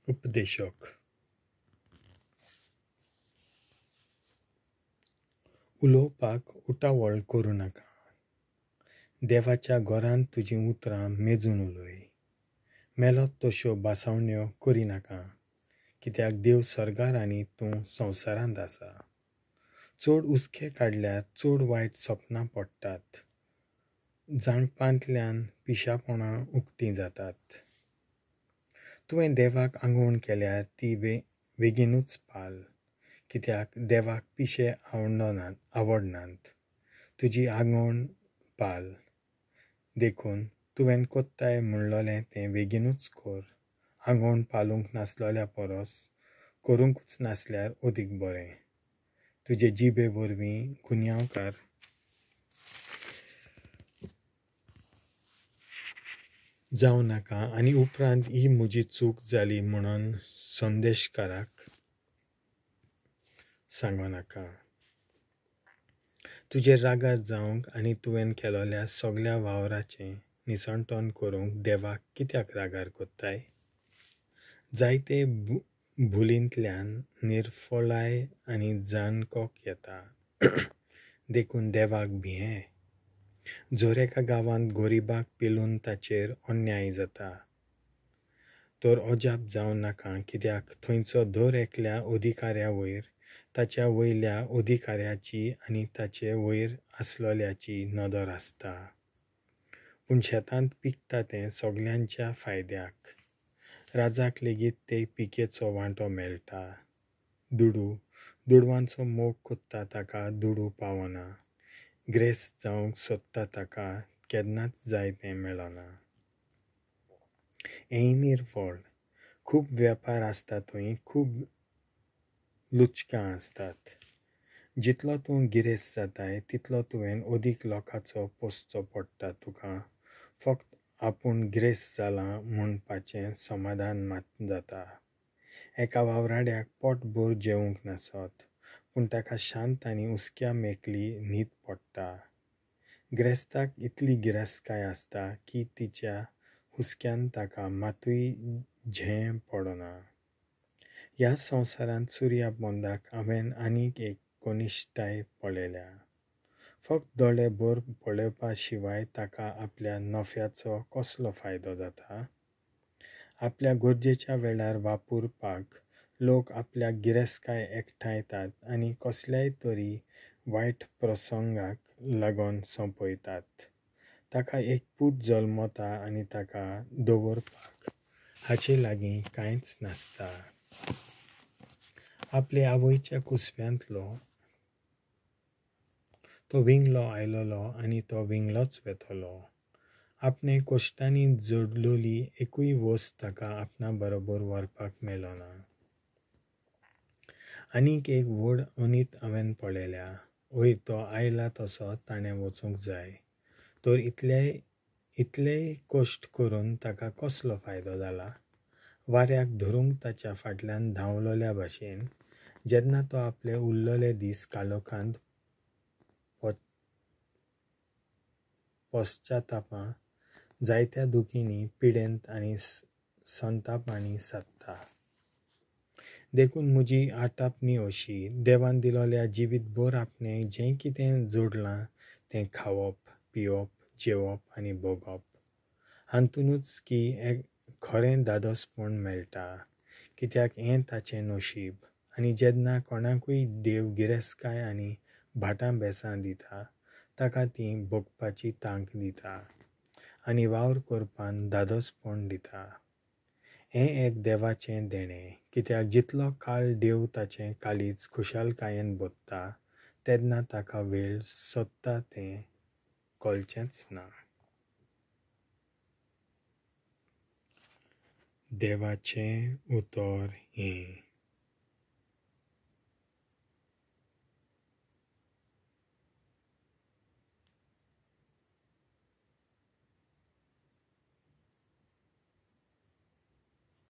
उपदेशक. उलोवपाक उटावळ करूं नाका. देवाच्या घरांत तुजीं उतरां मेजून उलय. मेलत तश्यो भासावण्यो करिनाका, कित्याक देव सर्गार आनी तूं संवसारांत आसा. चड हुस्के काडल्यार चड वायट सपनां पडटात. जाणपांतल्यान पिशापणां उक्तीं जातात. तुवें देवाक आंगवण केल्यार ती वेगीनूच पाल, कित्याक देवाक पिशे आवडनात. तुजी आंगवण पाल. देखून तुवें कोत्ताय म्हणलोलें तें वेगीनूच कर. आंगवण पालूंक नासलोल्या परस करूंकूच नासल्यार अदीक बरें. तुजे जिबे वरवीं गुन्यांवकार जावं नाका आनी उपरांत ही म्हजी चूक जाली म्हणून संदेशकाराक सांगो नाका. तुजेर रागार जावंक आनी तुवें केलोल्या सगल्या वावराचें निसणटण करूंक देवाक कित्याक रागार कोत्ताय? जायते भुलींतल्यान निर्फळाय आनी जाणकोक येता. देखून देवाक भिये. जर एका गांवांत गरिबाक पेलून ताचेर अन्याय जाता तर अजाप जावं नाका, कित्याक थंयचो दर एकल्या अधिकाऱ्या वयर ताच्या वयल्या अधिकाऱ्याची आनी ताचे वयर आसलोल्याची नदर आसता. पूण शेतांत पिकता तें सगल्यांच्या फायद्याक. राजाक लेगीत ते पिकेचो वांटो मेळटा. दुडू दुडवांचो मोग कोत्ता ताका दुडू पावना. ग्रेस्त जावंक सोदता ताका केन्नाच जाय तें मेळना. हेंय निर्फळ. खूब वेपार आसता थंय खूब लुचकां आसतात. जितलो तूं गिरेस्त जाताय तितलो तुवें अदीक लोकांचो पोसचो पडटा. तुका फक्त आपूण गिरेस्त जालां म्हणपाचें समाधान मात जाता. एका वावराड्याक पोटभर जेवंक नासत, पूण ताका शांत आनी हुस्क्या मेकळी न्हीद पडटा. गिरेस्ताक इतली गिरेस्तकाय आसता की तिच्या हुस्क्यान ताका मातूय झें पडना. ह्या संवसारांत सुर्या पोंदाक हांवें आनीक एक कनिश्टाय पळयल्या. फक्त दोळे भर पळोवपा शिवाय ताका आपल्या नफ्याचो कसलो फायदो जाता? आपल्या गरजेच्या वेळार वापरपाक लोक आपल्या गिरेस्तकाय एकठांयतात आनी कसल्याय तरी वायट प्रसंगाक लागून सोंपयतात. ताका एक पूत जल्मता आनी ताका दवरपाक हाचे लागीं कांयच नासता. आपले आवयच्या कुसव्यांतलो तो विंगलो आयलोलो आनी तो विंगलोच वेतलो. आपणे कश्टांनी जोडलोली एकूय वस्त ताका आपणा बरोबर व्हरपाक मेळना. आनीक एक व्हड अनीत हांवें पळयल्या. हय, तो आयला तसो ताणें वचूंक जाय. तर इतलेय कश्ट करून ताका कसलो फायदो जाला? वाऱ्याक धरूंक ताच्या फाटल्यान धांवलोल्या भाशेन जेन्ना तो आपले उरलेले दीस काळोखांत पश्चातापां, जायत्या दुखींनी, पिडेंत आनी संतापांनी सादता. देखून म्हजी आटापणी अशी, देवान दिलोल्या जिवीतभर आपणें जें कितें जोडलां तें खावप, पिवप, जेवप आनी भोगप हातूंतच की एक खरें धादोसपण मेळटा, कित्याक हें ताचें नशीब. आनी जेन्ना कोणाकूय देव गिरेस्तकाय आनी भाटां बेसां दिता ताका तीं भोगपाची तांक दिता आनी वावर करपान धादोसपण दिता. हें एक देवाचें देणें, कित्याक जितलो काळ देव ताचें काळीज खुशालकायेन भरता तेन्ना ताका वेळ सोदता तें कळचेंच ना. देवाचें उतर हें.